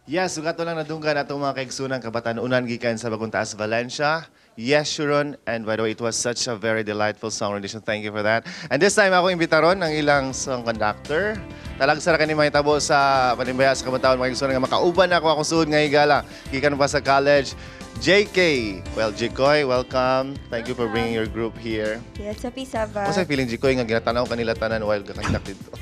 Yes, ug ato lang nadunggan atong mga kaigsunan kabatan-unan gikan sa Bagong Taas, Valencia. Yes, Shuron. And by the way, it was such a very delightful song rendition. Thank you for that. And this time, ako imbitaron ang ilang song conductor. Talagsa ra kani mahitabo sa panimbaya sa kabataan, mga kaigsunan, nga makauban ako akong suod nga higala. Gikan pa sa college. JK. Well, Jikoy, welcome. Thank you for bringing your group here. Yes, happy Sabbath. Unsa feeling, Jikoy, nga ginatanaw kanila tanan while gakandak dito?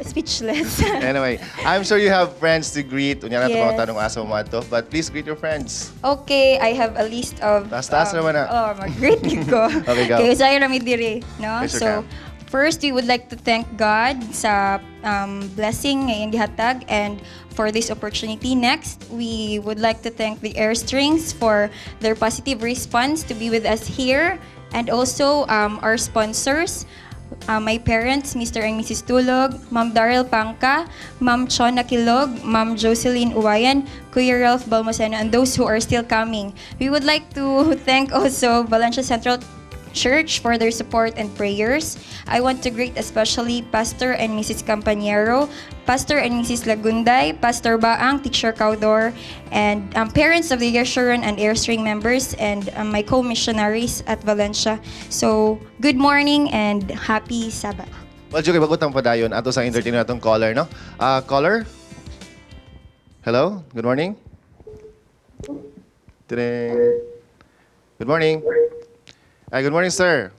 Speechless. Anyway, I'm sure you have friends to greet. Unya na ito mga Yes. tanong asa mo ato. But please greet your friends. Okay, I have a list of Taas-taas naman na. Oh, mag-greet ko. Okay, go. Kay usay ra mi diri, no? Yes, sir, So, ma'am. First we would like to thank God sa blessing nga iyang gihatag and for this opportunity. Next, we would like to thank the Airstrings for their positive response to be with us here and also our sponsors, my parents, Mr. and Mrs. Tulog, Ma'am Daryl Pangka, Ma'am Chona Kilog, Ma'am Jocelyn Uwayan, Kuya Ralph Balmoseno, and those who are still coming. We would like to thank also Valencia Central Church for their support and prayers. I want to greet especially Pastor and Mrs. Campañero, Pastor and Mrs. Lagunday, Pastor Baang, Teacher Caudor, and parents of the Yeshurun and Airstring members, and my co-missionaries at Valencia. So, good morning and happy Sabbath. Well, Jikoy, bago tang padayon, ato sa entertain natong caller, no? Caller? Hello? Good morning? Tiring. Good morning. Hi, good morning, sir.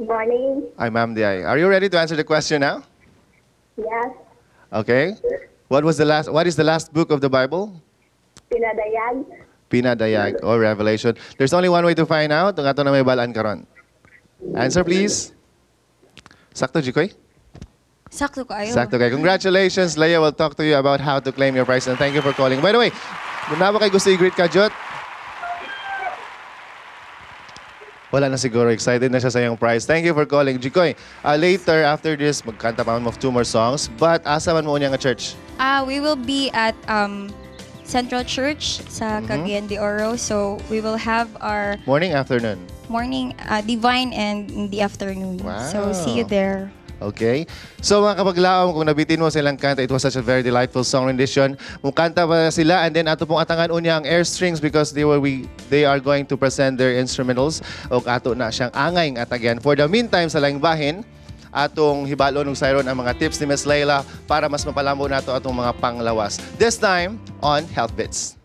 Good morning. Hi, Ma'am Diay. Are you ready to answer the question now? Yes. Okay. What is the last book of the Bible? Pinadayag. Pinadayag or Revelation. There's only one way to find out. Ang ato na mahibal-an karon. Answer, please. Sakto, Jikoy? Sakto kaayo. Sakto kay. Congratulations, Leia will talk to you about how to claim your prize and thank you for calling. By the way, naa ba kay gusto i-greet ka, Jot? Wala na siguro. Excited na siya sa iyong prize. Thank you for calling. Jikoy, later, after this, magkanta pa man of two more songs. But asa man mo unya nga church? We will be at Central Church sa Cagayan de Oro. So, we will have our Morning, afternoon? Morning divine and in the afternoon. So, see you there. Okay. So mga kapaglaom, kung nabitin mo silang kanta, it was such a very delightful song rendition. Mukanta pa sila and then ato pong atangan unya ang Air Strings because they are going to present their instrumentals og ato na siyang angay nga atagyan. For the meantime, sa laing bahin, atong hibalon ug sayron ang mga tips ni Miss Layla para mas mapalamo nato atong mga panglawas. This time on Health Bits.